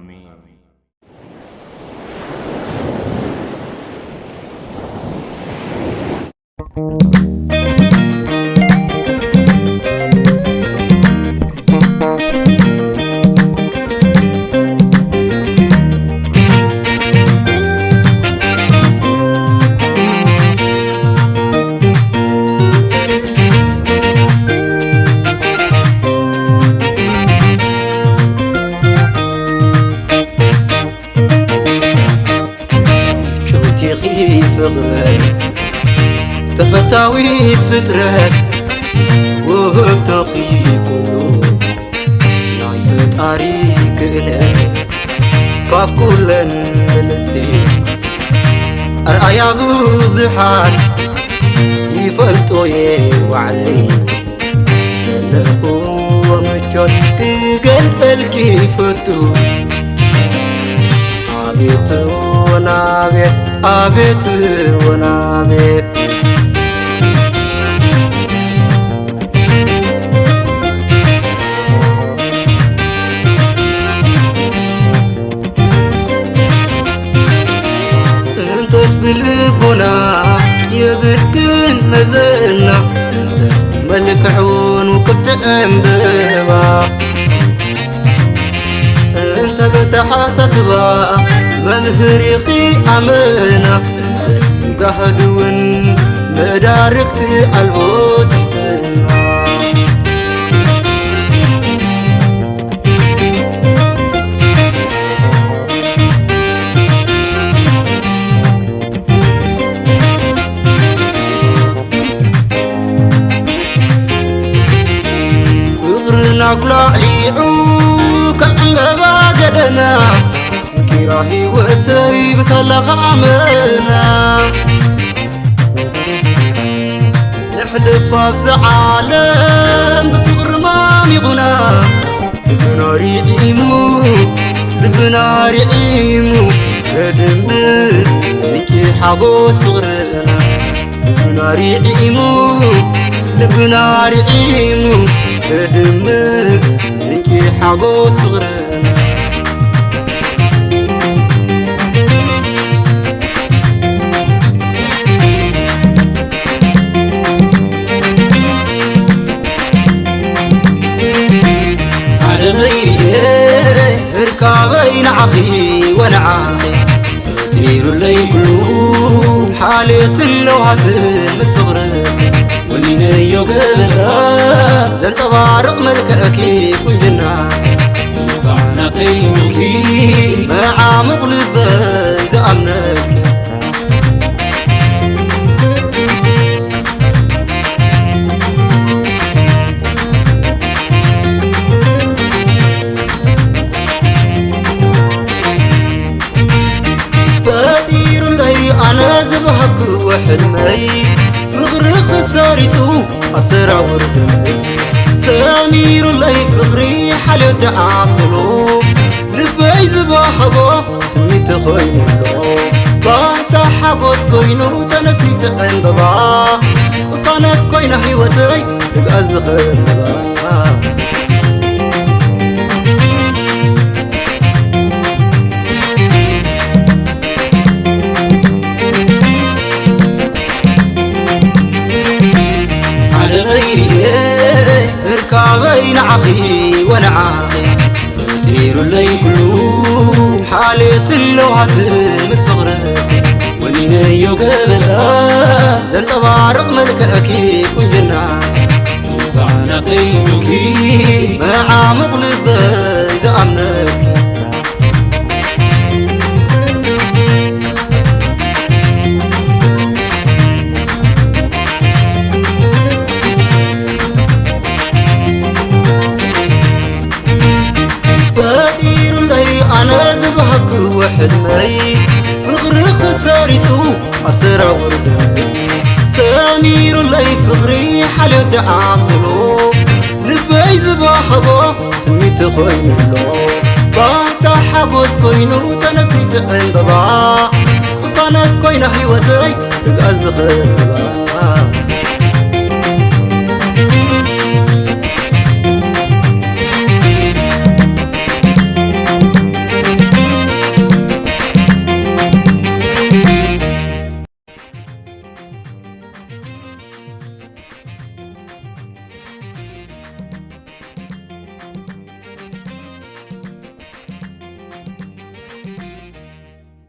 ኣሜን። ምጭውቲኺ ፍቕረት ተፈታዊት ፍጥረት ውህብቶኺ ኩሉ ናይ ፈጣሪ ክእለት ካብ ኩለን ብልጽቲ ኣርኣያ ብዙሓት ይፈልጦ እየ ባዕለይ ዘለኽዎ ምቾት ክገልጸልኪ ይፈቱ። ኣቤት ወናቤት፣ ኣቤት ወናቤት። እንተስ ብልቦና የብልክን መዘና፣ እንተስ ብመልክዕ እውን ውቅብቲ ዕምበባ፣ እንተ በተሓሳስባ መምህር ኢኺ ኣመና፣ እንተስ ብጋህድ እውን መዳርግቲ ኣልቦ ትሕትና። ፍቕርና ኣጉላዕሊዑ ከም ዕምበባ ገደና፣ ኪራ ህይወተይ ብሳላኻ ኣመና። ንሕልፍ ኣብዛ ዓለም ብፍቕሪ ማሚቑና፣ ልብና ሪዒሙ፣ ልብና ሪዒሙ፣ ከድምስ ምንጪ ሓጎስ ፍቕርና። ልብና ሪዒሙ፣ ልብና ሪዒሙ፣ ከድምስ ምንጪ ሓጎስ ፍቕርና። ዓለመይ ርኤ እርካበይ ንዓኺ ወንዓኺ ፈጢሩለይ ኩሉ ሓልዮትን ለውሃትን ምስ ፍቕርኺ ወኒነዮ ገበታ ዘንጸባርቕ መልክዕኪ ቁንጅና ባዕናተይ ኑርኪ መዓሙቕ ልበይ ዝኣምነኪ። ፈጢሩለይ ኣነ ዝበሃግዎ ሕልመይ ፍቕርኺ ሰሪጹ ኣብ ሰራውር ደመይ ሰሚሩለይ ፍቕሪ ሓልዮ ደኣ ስሉ ልበይ ዝበሃጎ ትምኒት ኮይኑ ኣሎ ባታ ሓጎስ ኮይኑ ተነሲሰ ዕምበባ ቅሳነት ኮይና ህይወተይ ርግኣ ዝኸበባ። ዓለመይ ርኤ እርካበይ ንዓኺ ወንዓኺ ፈጢሩለይ ኩሉ ሓልዮትን ለውሃትን ምስ ፍቕርኺ ወኒነዮ ገበታ ዘንጸባርቕ መልክዕኪ ቁንጅና ባዕናተይ ኑርኪ መዓሙቕ ልበይ ዝኣምነኪ። ፈጢሩለይ ኣነ ዝበሃግዎ ሕልመይ ፍቕርኺ ሰሪጹ ኣብ ሰራውር ደመይ ሰሚሩለይ ፍቕሪ ሓልዮ ደኣ ስሉ ልበይ ዝበሃጎ ትምኒት ኮይኑ ኣሎ ባታ ሓጎስ ኮይኑ ተነሲሰ ዕምበባ ቅሳነት ኮይና ህይወተይ ርግኣ ዝኸበባ።